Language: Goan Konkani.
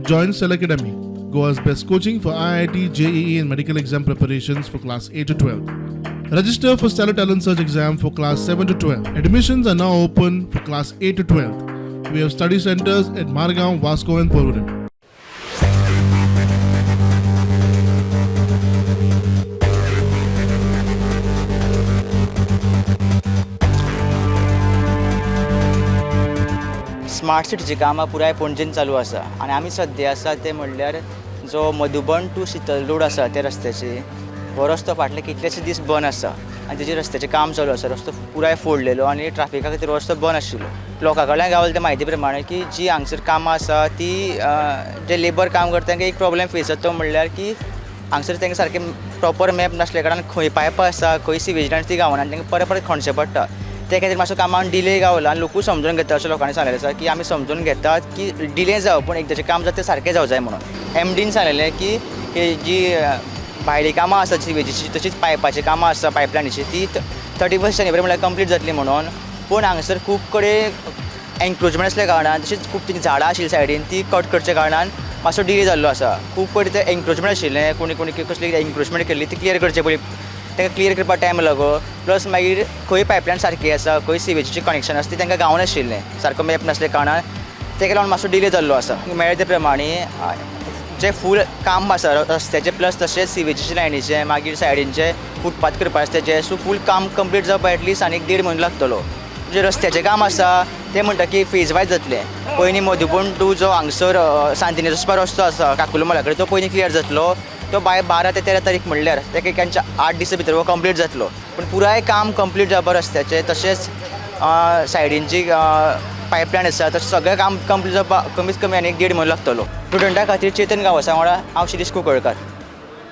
Join Cell Academy, Goa's best coaching for IIT, JEE, and medical exam preparations for class 8 to 12. Register for Stellar Talent Search exam for class 7 to 12. Admissions are now open for class 8 to 12. We have study centers at Margao, Vasco, and Porvorim. Smart सिटीची कामां पुराय पणजेन चालू आसा आनी आमी सद्या आसा ते म्हणल्यार जो मधुबन टू शितल रोड आसा त्या रस्त्याची, हो रस्तो फाटले कितलेशे दीस बंद आसा आनी तेजेर रस्त्याचें काम चालू आसा. रस्तो पुराय फोडलेलो आनी ट्राफिका खातीर हो रस्तो बंद आशिल्लो. लोकां कडल्यान गावले ते म्हायती प्रमाणे की जी हांगसर कामां आसा ती जे लेबर काम करता तांकां एक प्रॉब्लेम फेस जाता, तो म्हणल्यार की हांगसर तांकां सारकें प्रॉपर मॅप नासल्या कारणान खंय पायपां आसा, खंय सिवेज लायन ती गावना आनी तांकां परत परत खणचें पडटा. ते खातीर मातसो कामान डिले गावला आनी लोकूय समजून घेता अशें लोकांनी सांगलेलें आसा की आमी समजून घेतात की डिले जावं, पूण एकदाचें काम जाता तें सारकें जावं जाय म्हणून. एमडीन सांगलेलें की जी भायलीं कामां आसा सिवेजीची, तशींच पायपाचीं कामां आसा पायपलायनीची, ती 31 जानेवारी म्हणल्यार कंप्लीट जातली म्हणून. पूण हांगसर खूब कडेन एन्क्रोचमेंट आसल्या कारणान, तशींच खूब ती झाडां आशिल्ली सायडीन ती कट करच्या कारणान मातसो डिले जाल्लो आसा. खूब कडेन ते एन्क्रोचमेंट आशिल्लें, कोणी कोणी कसली एन्क्रोचमेंट केल्ली ती क्लियर करचे पयलीं तांकां क्लियर करपाक टायम लागो. प्लस मागीर खंय पायपलायन सारकी आसा, खंय सिवेजीचें कनेक्शन आसा ती तांकां गावनाशिल्लें, सारको मॅप नासल्या कारणान ताका लागून मातसो डिले जाल्लो आसा. मेळ्ळे ते प्रमाणे जें फूल काम आसा रस्त्याचें, प्लस तशेंच सिवेजीचे लायनीचें, मागीर सायडीनचें फुटपाथ करपा आसा तेजें, सो फूल काम कंप्लीट जावपाक एटलीस्ट आनी एक देड म्हयनो लागतलो. जें रस्त्याचें काम आसा तें म्हणटा की फेज वायज जातलें. पयलीं मधुबन टू जो हांगसर सांतिनेज रस्तो आसा काकुलो मोला कडेन तो पयलीं क्लियर जातलो, तो बाय 12 ते 13 तारीख म्हणल्यार तेका तांच्या 8 दिसां भितर हो कंप्लीट जातलो. पूण पुराय काम कंप्लीट जावपा रस्त्याचें, तशेंच सायडीनची पायपलायन आसा तशें सगळें काम कंप्लीट जावपाक कमीत कमी आनी एक देड म्हयनो लागतलो. स्टुडंटा खातीर चेतन गांवसा वांगडा हांव शिरीष कुंकळकार.